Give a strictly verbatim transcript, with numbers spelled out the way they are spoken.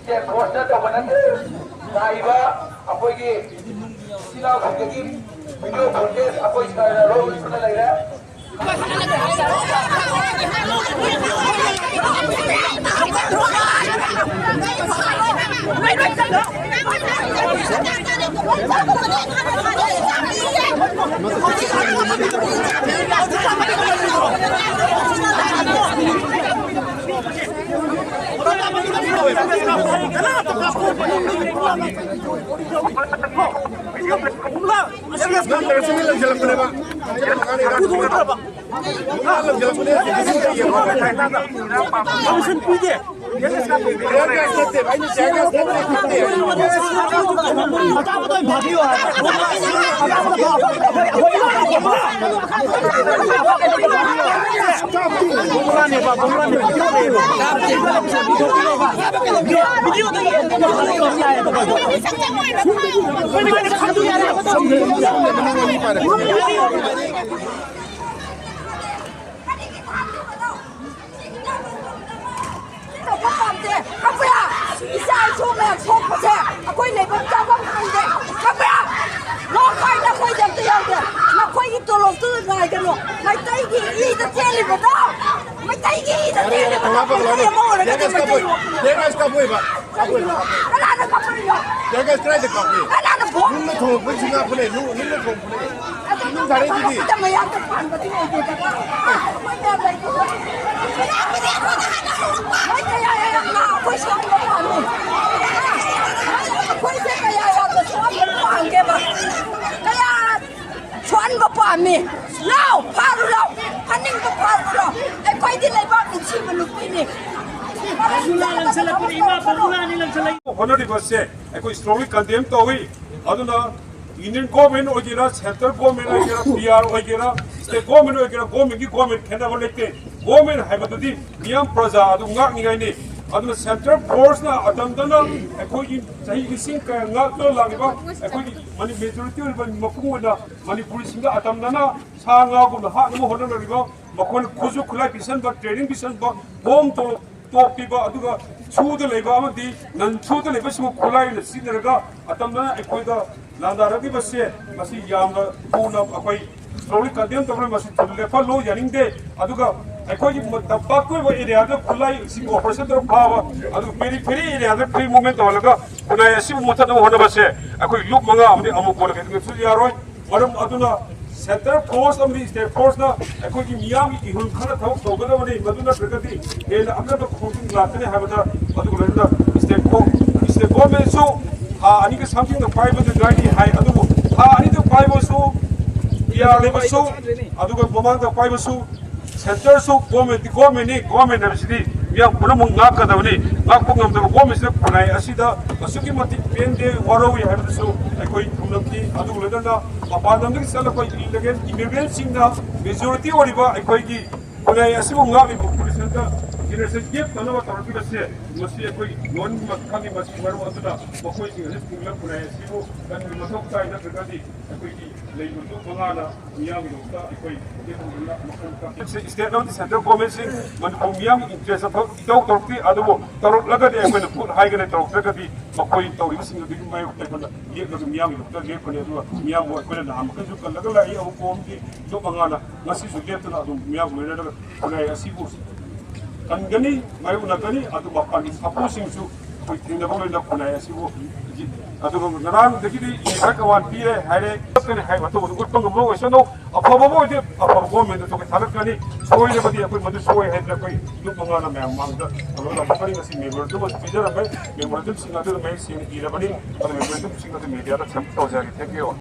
Poster ꯇꯧꯕ ꯅꯠꯇꯦ꯫ ꯂꯥꯛꯏꯕ ꯑꯩꯈꯣꯏꯒꯤ ꯏꯆꯤꯜ ꯏꯅꯥꯎꯁꯤꯡꯗꯒꯤ ꯚꯤꯗꯤꯑꯣ ꯐꯨꯇꯦꯖ ꯑꯩꯈꯣꯏ ꯁꯥꯔꯅ ꯂꯧꯗꯨꯅ ꯂꯩꯔꯦ꯫ ꯇꯧꯕ ꯄꯥꯝꯗꯦ꯫ ꯈꯪꯕ꯭ꯔꯥ? ꯏꯆꯥ ꯏꯁꯨ ꯃꯌꯥꯝ ꯁꯣꯛꯄꯁꯦ ꯑꯩꯈꯣꯏ ꯂꯩꯐꯝ ꯆꯥꯐꯝ ꯈꯪꯗꯦ꯫ ꯈꯪꯕ꯭ꯔꯥ? ꯂꯣꯛ ꯈꯥꯏꯅ ꯑꯩꯈꯣꯏꯗꯤ ꯑꯝꯇ ꯌꯥꯎꯗꯦ꯫ ꯅꯈꯣꯏꯒꯤ ꯇꯣꯂꯣꯞꯇꯨ ꯉꯥꯏꯒꯅꯨ꯫ ꯃꯩꯇꯩꯒꯤ ꯏꯗ ꯆꯦꯜꯂꯤꯕꯗꯣ, ꯃꯩꯇꯩꯒꯤ ꯏꯗ ꯆꯦꯜꯂꯤꯕꯗꯣ, ꯃꯩꯇꯩ ꯑꯃ ꯑꯣꯏꯔꯒꯗꯤ ꯃꯩꯇꯩ ꯀꯅꯥꯅ ꯀꯞꯄꯛꯏꯅꯣ? ꯀꯅꯥꯅ ꯀꯞꯄꯛꯏꯅꯣ? ꯀꯅꯥꯅ ꯐꯣꯟ? ꯅꯨꯡꯅ ꯊꯣꯡꯉꯛꯄꯩ ꯁꯤꯡꯉꯥꯛꯄꯅꯦ, ꯅꯨꯡ-, ꯅꯨꯡꯅ ꯊꯣꯡꯉꯛꯄꯅꯦ꯫ ꯑꯗꯨ ꯅꯨꯡ ꯊꯥꯔꯛꯏꯗꯨꯗꯤ꯫ ꯃꯌꯥꯝꯗ ꯄꯥꯟꯕꯗꯤ ꯑꯣꯏꯗꯦꯗꯅ꯫ ꯑꯩꯈꯣꯏ ꯃꯌꯥꯝ ꯂꯩꯕꯗꯣ꯫ ꯃꯣꯏ ꯀꯌꯥ ꯌꯥꯝꯅ ꯑꯩꯈꯣꯏ ꯁꯣꯝꯗ ꯄꯥꯝꯃꯤ꯫ ꯑꯩꯈꯣꯏꯁꯦ ꯀꯌꯥ ꯌꯥꯝꯅ ꯁꯣꯝꯗ ꯄꯥꯝꯒꯦꯕ꯫ ꯀꯌꯥ ꯁꯣꯟꯕ ꯄꯥꯝꯃꯤ꯫ ꯂꯥꯎ, ꯐꯥꯔꯨ ꯂꯥꯎ꯫ ꯐꯥꯅꯤꯡꯕ ꯐꯥꯔꯨ ꯂꯥꯎ꯫ ꯑꯩꯈꯣꯏꯗꯤ ꯂꯩꯕꯥꯛ ꯅꯤꯡꯁꯤꯡꯕ ꯅꯨꯄꯤꯅꯤ꯫ ꯕꯣꯝꯕꯨꯂꯥ ꯂꯪꯁꯜꯂꯛꯄꯅꯤ, ꯏꯃꯥ, ꯕꯣꯝꯕꯨꯂꯥꯅꯤ ꯂꯪꯁꯜꯂꯛꯏ꯫ ꯍꯣꯠꯅꯔꯤꯕꯁꯦ ꯑꯩꯈꯣꯏ strongly condemn ꯇꯧꯏ꯫ ꯑꯗꯨꯅ Union government ꯑꯣꯏꯒꯦꯔꯥ, central government ꯑꯣꯏꯒꯦꯔꯥ, P R ꯑꯣꯏꯒꯦꯔꯥ, state government ꯑꯣꯏꯒꯦꯔꯥ, governmentꯀꯤ government ꯈꯦꯠꯅꯕ ꯂꯩꯇꯦ꯫ Government ꯍꯥꯏꯕꯗꯨꯗꯤ ꯃꯤꯌꯥꯝ ꯄ꯭ꯔꯖꯥ ꯑꯗꯨ ꯉꯥꯛꯅꯤꯉꯥꯏꯅꯤ꯫ ꯑꯗꯨꯅ central forceꯅ ꯑꯇꯝꯗꯅ ꯑꯩꯈꯣꯏꯒꯤ ꯆꯍꯤ ꯂꯤꯁꯤꯡ ꯀꯌꯥ ꯉꯥꯛꯇꯨꯅ ꯂꯥꯛꯂꯤꯕ ꯑꯩꯈꯣꯏꯒꯤ ꯃꯅꯤ-, majority ꯑꯣꯏꯔꯤꯕ ꯃꯄꯨꯡ ꯑꯣꯏꯅ ꯃꯅꯤꯄꯨꯔꯤꯁꯤꯡꯗ ꯑꯇꯝꯅꯅ ꯁꯥ ꯉꯥꯒꯨꯝꯅ ꯍꯥꯠꯅꯕ ꯍꯣꯠꯅꯔꯤꯕ, ꯃꯈꯣꯏꯅ ꯈꯨꯠꯁꯨ ꯈꯨꯠꯂꯥꯏ ꯄꯤꯁꯟꯕ, training ꯄꯤꯁꯟꯕ, bomb ꯇꯣ-, ꯇꯣꯛꯄꯤꯕ, ꯑꯗꯨꯒ ꯁꯨꯗ ꯂꯩꯕ ꯑꯃꯗꯤ ꯅꯟ ꯁꯨꯗ ꯂꯩꯕꯁꯤꯡꯕꯨ ꯈꯨꯠꯂꯥꯏ ꯑꯣꯏꯅ ꯁꯤꯖꯤꯟꯅꯔꯒ ꯑꯇꯝꯅꯅ ꯑꯩꯈꯣꯏꯗ ꯂꯥꯟꯗꯥꯔꯛꯂꯤꯕꯁꯦ, ꯃꯁꯤ ꯌꯥꯝꯅ ꯊꯨꯅ ꯑꯩꯈꯣꯏ strongly condemn ꯇꯧꯔꯦ꯫ ꯃꯁꯤ ꯊꯨꯅ ꯂꯦꯞꯍꯜꯂꯨ, ꯌꯥꯅꯤꯡꯗꯦ꯫ ꯑꯗꯨꯒ ꯑꯩꯈꯣꯏꯒꯤ ꯇꯝꯄꯥꯛꯀꯤ ꯑꯣꯏꯕ areaꯗ ꯈꯨꯠꯂꯥꯏꯁꯤꯡ operation ꯇꯧꯔ ꯐꯥꯕ, ꯑꯗꯨꯒ periphery areaꯗ free movement ꯇꯧꯍꯜꯂꯒ ꯈꯨꯟꯅꯥꯏ ꯑꯁꯤꯕꯨ ꯃꯨꯊꯠꯅꯕ ꯍꯣꯠꯅꯕꯁꯦ ꯑꯩꯈꯣꯏ ꯂꯨꯞ ꯃꯉꯥ ꯑꯃꯗꯤ ꯑꯃꯨꯛ ꯀꯣꯟꯅ ꯀꯩꯗꯧꯉꯩꯗꯁꯨ ꯌꯥꯔꯣꯏ꯫ ꯃꯔꯝ ꯑꯗꯨꯅ central force ꯑꯃꯗꯤ state forceꯅ ꯑꯩꯈꯣꯏꯒꯤ ꯃꯤꯌꯥꯝꯒꯤ ꯏꯍꯨꯜ ꯈꯔ ꯊꯕꯛ ꯇꯧꯒꯗꯕꯅꯤ꯫ ꯃꯗꯨ ꯅꯠꯇ꯭ꯔꯒꯗꯤ ꯍꯦꯟꯅ ꯑꯀꯟꯕ ꯈꯣꯡꯖꯪ ꯂꯥꯛꯀꯅꯤ ꯍꯥꯏꯕꯗ, ꯑꯗꯨꯒ ꯂꯣꯏꯅꯅ state ꯐꯣ-, state governmentꯁꯨ ꯊꯥ ꯑꯅꯤꯒ somethingꯗ ꯄꯥꯏꯕꯗ ꯉꯥꯏꯔꯤ ꯍꯥꯏ꯫ ꯑꯗꯨꯕꯨ ꯊꯥ ꯑꯅꯤꯗ ꯄꯥꯏꯕꯁꯨ ꯌꯥꯔꯤꯕꯁꯨ, ꯑꯗꯨꯒ ꯃꯃꯥꯡꯗ ꯄꯥꯏꯕꯁꯨ centreꯁꯨ government, governmentꯅꯤ꯫ Government ꯍꯥꯏꯕꯁꯤꯗꯤ ꯃꯤꯌꯥꯝ ꯄꯨꯝꯅꯃꯛ ꯉꯥꯛꯀꯗꯕꯅꯤ꯫ ꯉꯥꯛꯄ ꯉꯝꯗꯕ governmentꯁꯤꯅ ꯈꯨꯟꯅꯥꯏ ꯑꯁꯤꯗ ꯑꯁꯨꯛꯀꯤ ꯃꯇꯤꯛ ꯄꯦꯟꯗꯦ, ꯋꯥꯔꯧꯏ ꯍꯥꯏꯕꯗꯨꯁꯨ ꯑꯩꯈꯣꯏ ꯊꯝꯂꯝꯈꯤ꯫ ꯑꯗꯨꯒ ꯂꯣꯏꯅꯅ ꯃꯄꯥꯟ ꯂꯝꯗꯒꯤ ꯆꯠꯂꯛꯄ illegal immigrantꯁꯤꯡꯅ majority ꯑꯣꯏꯔꯤꯕ ꯑꯩꯈꯣꯏꯒꯤ ꯈꯨꯟꯅꯥꯏ ꯑꯁꯤꯕꯨ ꯉꯥꯛꯂꯤꯕ populationꯗ generation gap ꯐꯅꯕ ꯇꯧꯔꯛꯈꯤꯕꯁꯦ, ꯃꯁꯤ ꯑꯩꯈꯣꯏ ꯂꯣꯟ ꯈꯪꯉꯤ꯫ ꯃꯁꯤ ꯃꯔꯝ ꯑꯗꯨꯅ ꯃꯈꯣꯏꯁꯤꯡ ꯑꯁꯤ ꯊꯤꯡꯂꯒ ꯈꯨꯟꯅꯥꯏ ꯑꯁꯤꯕꯨ ꯀꯟꯕ ꯃꯊꯧ ꯇꯥꯏ꯫ ꯅꯠꯇ꯭ꯔꯒꯗꯤ ꯑꯩꯈꯣꯏꯒꯤ ꯂꯩꯕ ꯂꯨꯞ ꯃꯉꯥꯅ ꯃꯤꯌꯥꯝꯒꯤꯗꯃꯛꯇ ꯑꯩꯈꯣꯏ stateꯁꯤꯡꯁꯤꯅ ꯃꯈꯜ ꯃꯈꯜ stateꯁꯤꯡ, state ꯑꯃꯗꯤ central governmentꯁꯤꯡ ꯃꯅꯤꯄꯨꯔ ꯃꯤꯌꯥꯝꯒꯤ interest ꯏꯇꯧ ꯇꯧꯔꯛꯇꯦ꯫ ꯑꯗꯨꯕꯨ ꯇꯧꯔꯛꯂꯒꯗꯤ ꯑꯩꯈꯣꯏꯅ ꯈꯨꯠ ꯍꯥꯏꯒꯅꯤ, ꯇꯧꯔꯛꯇ꯭ꯔꯒꯗꯤ ꯃꯈꯣꯏ ꯇꯧꯔꯤꯕꯁꯤꯡ ꯑꯗꯨꯒꯤ ꯃꯥꯌꯣꯛꯇ ꯑꯩꯈꯣꯏꯅ ꯂꯦꯞꯂꯒ ꯃꯤꯌꯥꯝꯒꯤꯗꯃꯛꯇ ꯂꯦꯞꯀꯅꯤ꯫ ꯑꯗꯨꯒ ꯃꯤꯌꯥꯝꯕꯨ ꯑꯩꯈꯣꯏꯅ ꯅꯍꯥꯟ ꯃꯈꯩꯁꯨ ꯀꯜꯂꯒ ꯂꯥꯛꯏ꯫ ꯑꯍꯨꯝ ꯀꯣꯝꯒꯤ ꯂꯨꯞ ꯃꯉꯥꯅ ꯉꯁꯤꯁꯨ ꯂꯦꯞꯇꯅ ꯑꯗꯨꯝ ꯃꯤꯌꯥꯝꯕꯨ ꯂꯣꯏꯅꯔꯒ ꯈꯨꯟꯅꯥꯏ ꯑꯁꯤꯕꯨ ꯀꯟꯒꯅꯤ, ꯃꯥꯌꯣꯛꯅꯒꯅꯤ꯫ ꯑꯗꯨ ꯃꯄꯥꯟꯒꯤ ꯁꯥꯐꯨꯁꯤꯡꯁꯨ ꯑꯩꯈꯣꯏ ꯊꯦꯡꯅꯕ ꯂꯣꯏꯅ ꯈꯨꯟꯅꯥꯏ ꯑꯁꯤꯕꯨ ꯍꯧꯖꯤꯛ, ꯑꯗꯨꯒ ꯉꯔꯥꯡꯗꯒꯤꯗꯤ ꯏ ꯍꯦꯛ ꯑꯋꯥꯟ ꯄꯤꯔꯦ ꯍꯥꯏꯔꯦ꯫ ꯆꯠꯀꯅꯤ ꯍꯥꯏꯕ ꯑꯇꯧꯕꯗꯨ ꯎꯠꯄ ꯉꯝꯕ ꯑꯣꯏꯁꯅꯨ꯫ ꯑꯐꯕ ꯑꯃ ꯑꯣꯏꯗꯤ ꯑꯐꯕ government ꯑꯗꯨꯒ ꯊꯥꯒꯠꯀꯅꯤ꯫ ꯁꯣꯏꯔꯕꯗꯤ ꯑꯩꯈꯣꯏ ꯃꯗꯨ ꯁꯣꯏ ꯍꯥꯏꯗꯅ ꯑꯩꯈꯣꯏ ꯂꯨꯞ ꯃꯉꯥꯅ ꯃꯌꯥꯝ ꯃꯥꯡꯗ ꯀꯩꯅꯣ ꯇꯧꯔꯛꯀꯅꯤ꯫ ꯉꯁꯤ memorandum ꯑꯃꯁꯨ ꯄꯤꯖꯔꯝꯃꯦ꯫ Memorandumꯁꯤꯡ ꯑꯗꯨꯗ ꯃꯌꯦꯛ ꯁꯦꯡꯅ ꯏꯔꯕꯅꯤ꯫ ꯑꯗꯨ memorandumꯁꯤꯡ ꯑꯗꯨ mediaꯗ submit ꯇꯧꯖꯔꯒꯦ꯫ Thank you꯫